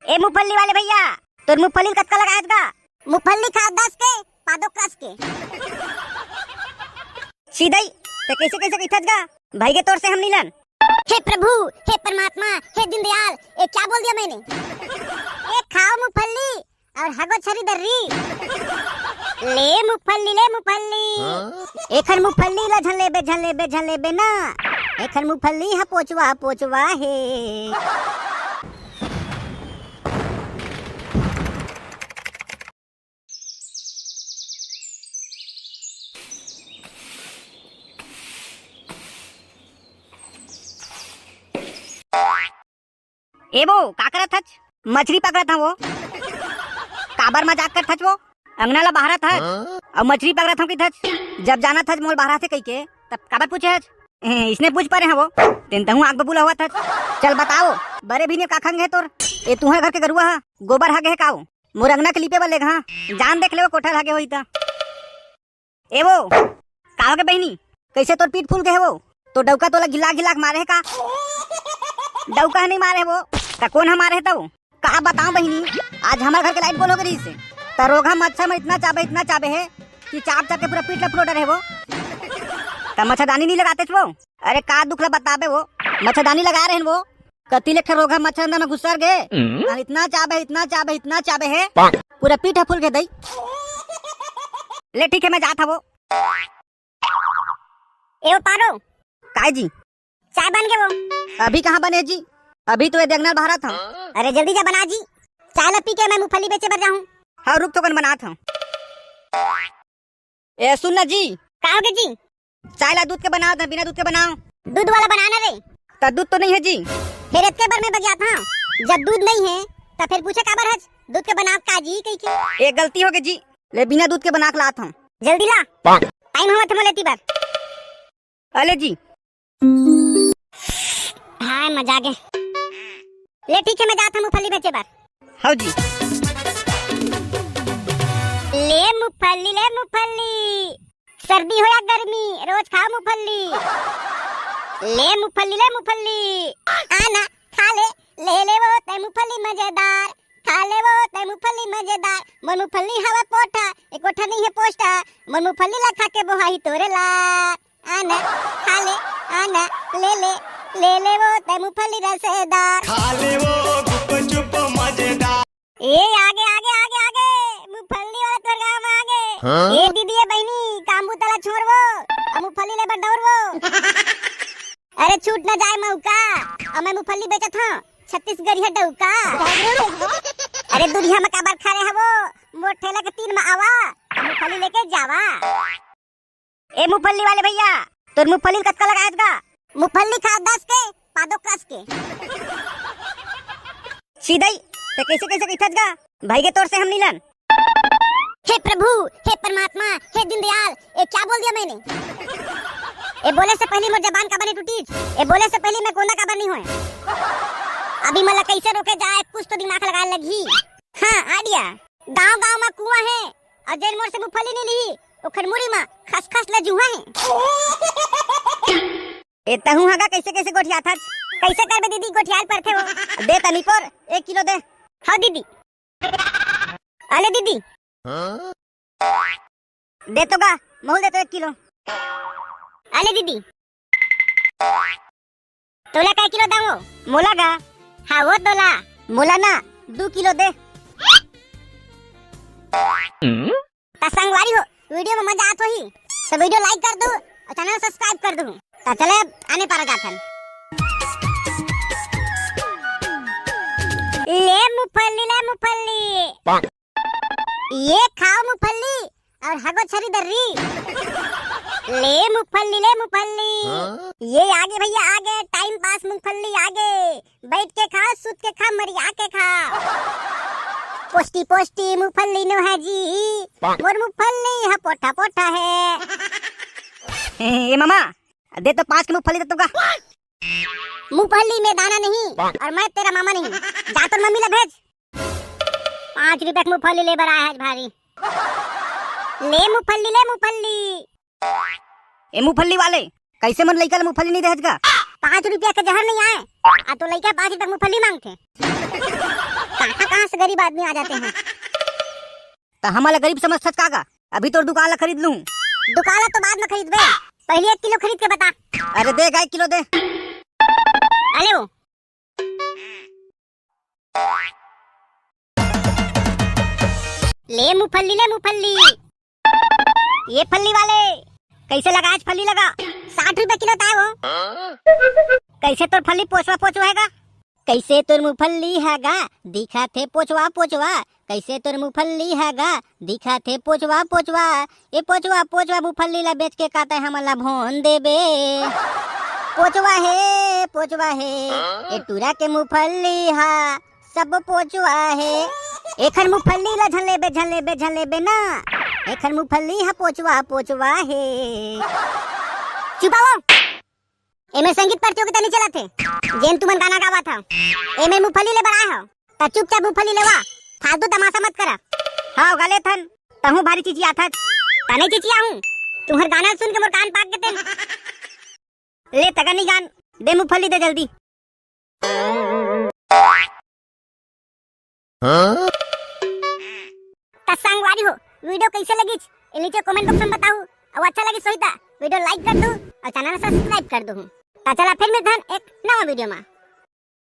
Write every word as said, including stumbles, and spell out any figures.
ए मूंगफली वाले भैया, तोर मूंगफली ल कतका लगाएच गा? मूंगफली खा दस के, पादो कस के। छी दई, ते कइसे कइसे कहिथस गा? भइगे तोर से हमनी ला। हे प्रभु, हे परमात्मा, हे दीनदयाल, ये क्या बोल दिया मैंने? ए खाव मूंगफली अउ हगो छरी दर्री। ले मूंगफली, ले मूंगफली। एखर मूंगफली ला झन लेबे, झन लेबे, झन लेबे ना। एखर मूंगफली ह पोचवा, पोचवा हे। ए वो, का करत हच? मछरी पकड़त हंव वो। काबर मजाक करत हच वो? अंगना ला बहारत हच अउ मछरी पकड़त हंव कहिथच। जब जानत हच मोला बहारथे कहिके, तब काबर पूछे हच? ए, इसने पूछ परे हंव वो। तेन तहूं आग बबूला होवत हच। चल बताव, बरे भी ने का खंग हे तोर? ए तुंहर घर के गरुवा ह गोबर हगे हे का वो? मोर अंगना के लीपे बर लेगहा, जान देख ले वो कोठा ल हगे होही त। ए वो, का होगे बहिनी? कइसे तोर पीठ फूल गे हे वो? तोर डउका तोला घिला घिला के मारे हे का? डउका ह नइ मारे हे वो, त कोन ह मारे हे त वो? का बतांव बहिनी, आज हमर घर के लाइट गोल होगे रिहिस हे, त रोगहा मच्छर म इतना चाबे, इतना चाबे हे कि चाब चाब के पूरा पीठ ला फुलो डरे हे वो। त मच्छरदानी नइ लगातेच वो? अरे का दुख ला बताबे वो, मच्छरदानी लगाय रहेन वो, कति ले एक ठन रोगहा मच्छर अंदर म घुसर गे। हम्म। अउ इतना चाबे, इतना चाबे, इतना चाबे हे, पूरा पीठ ह फूल गे दई। ले ठीक हे, मैं जात हंव वो। ए ओ पारो। काय जी? चाय बन गे वो। अभी कहाँ बने जी? अभी तो ये अंगना ल बहारत हंव। अरे जल्दी जा बना जी। चाय ला पी के मैं मूंगफली बेचे बर जाहूं। हाँ रुक तो कन बनात हंव। ए सुन ना जी। का होगे जी? चाय ला दूध के बनाव, बिना दूध के बनाव। दूध वाला बना ना रे। त दूध तो नइ हे जी। फेर एतके बर मैं बगियात हंव, जब दूध नइ हे त फेर पूछे काबर हच दूध के बनाव का जी कहिके? ए गलती होगे जी, ले बिना दूध के बना के लात हंव। जल्दी ला। टाइम होवत हे मोला एती बर। अले जी। हाय मजा आगे। ले ठीक हे, मैं जात हंव मूंगफली बेचे बर। हव जी। ले मूंगफली, ले मूंगफली, सर्दी हो या गर्मी, रोज खाव मूंगफली। ले मूंगफली, ले मूंगफली, आना खा ले, ले ले वो ते मूंगफली मजेदार, खा ले वो ते मूंगफली मजेदार। मोर मूंगफली हवा पोठा, ए कोठा नइ हे पोस्टर, मोर मूंगफली ला खा के बोहाही तोरे ला। आना, खा ले, आना, ले ले, ले ले वो ते मूंगफली रसेदार। खा ले वो गुपचुप मजेदार। ए, आगे, आगे, आगे, आगे, मूंगफली वाला तोर गांव म आगे। हाँ? ए दीदी, ए बहिनी, काम बुता ला छोड़ वो, अउ मूंगफली ले बर दौड़ वो। अरे छूट न जाए मौका, अउ मैं मूंगफली बेचत हंव, छत्तीसगढ़िया डौका। अरे दुरिहा म काबर खड़े हवो, मोर ठेला के तीर म आवा, अउ मूंगफली लेके जावा। ए मूंगफली वाले भैया, तोर मूंगफली ल कतका लगाएच गा? मूंगफली खा दस के, पादो कस के। छी दई, ते कइसे कइसे कहिथस गा? भइगे तोर से हमनी ला। हे प्रभु, हे परमात्मा, हे दीनदयाल, ये क्या बोल दिया मैंने? ये बोले से पहले मोर जबान काबर नइ टूटिस? ये बोले से पहले मैं गोंदा काबर नइ होय? अभी मोला कइसे रोके जाए, कुछ तो दिमाग लगाए लगही। हाँ, idea। गांव गांव म कुआं हे, अउ जेन मोर से मूंगफली नइ लिही, ओखर मुड़ी म खसखस ल जुहा हे। ए तहूं ह गा कइसे कइसे गोठियाथस? कइसे करबे दीदी, गोठियाए ल परथे वो। दे तनी पोर, एक किलो दे। हव दीदी। अले दीदी। दे तो गा, महूं ल दे तो एक किलो। अले दीदी। तोला काय किलो दांव वो? मोला गा? हाँ वो तोला। मोला ना, दू किलो दे। त संगवारी हो, video म मजा आत होही, त video like कर दू अउ channel subscribe कर दू। त चले अब आने पारा जाथन। ले मूंगफली, ले मूंगफली। ये खाव मूंगफली अउ हगो छरी दर्री। ले मूंगफली, ले मूंगफली। हाँ? ये आगे भैया, आगे, time pass मूंगफली आगे। बइठ के खा, सुत के खा, मरिया के खा। पोस्टी पोस्टी मूंगफली नोहे जी, मोर मूंगफली ह पोठा पोठा हे। ए, ए मामा, दे तो पाँच के मूंगफली दे तो गा। मूंगफली में दाना नहीं अउ मैं तेरा मामा नहीं। जा तोर मम्मी ला भेज। पाँच रुपया के मूंगफली ले बर आए हस भारी। ले मूंगफली, ले मूंगफली। ए मूंगफली वाले, कइसे मोर लइका ल मूंगफली नइ देहस गा? पाँच रुपया के जहर नइ आय, अउ तोर लइका पाँच रुपया के मूंगफली मांगथे। का यहाँ कहाँ से गरीब आदमी आ जाते हैं? त हमन ला गरीब समझथस का गा? अभी तोर दुकान ला खरीद लूं। दुकान ला तो बाद में खरीदबे, पहले एक किलो खरीद के बता। अरे दे गा, एक किलो दे। अले वो। ले मूंगफली, ले मूंगफली। ये फल्ली वाले, कैसे लगा आज फल्ली लगा? साठ रुपए किलो ताय वो। कैसे तोर फल्ली पोचवा पोचवा हे गा? कैसे तोर मूंगफली हे गा? दिखत हे पोचवा पोचवा। कैसे तोर मूंगफली हे गा? दिखत हे पोचवा पोचवा। ए पोचवा पोचवा, मूंगफली ला बेच के का तैं हमन ला भोन देबे? पोचवा हे, पोचवा हे, ए टूरा के मूंगफली हा सब पोचवा हे। एखर मूंगफली ला झन लेबे, झन लेबे, झन लेबे ना। एखर मूंगफली हा पोचवा, पोचवा हे। चुप हो। एमे संगीत प्रतियोगिता नइ चलत हे, जेन तुमन गाना गावत हव। एमे मूंगफली ले बर आय हव, त चुपचाप मूंगफली लेवा, फालतू तमाशा मत करा। हव गा लेथन, तहूं भारी चिचियाथस। त नइ चिचियाहूं, तुंहर गाना सुन के मोर कान पाक गे तेन। ले त गा नी गान, दे मूंगफली दे जल्दी। त संगवारी हो, video कैसे लगिस, ए नीचे comment box में बताहू। अउ अच्छा लगिस होही त video like कर दू अउ channel subscribe कर दू। त चला फिर मिलथन एक नवा video में।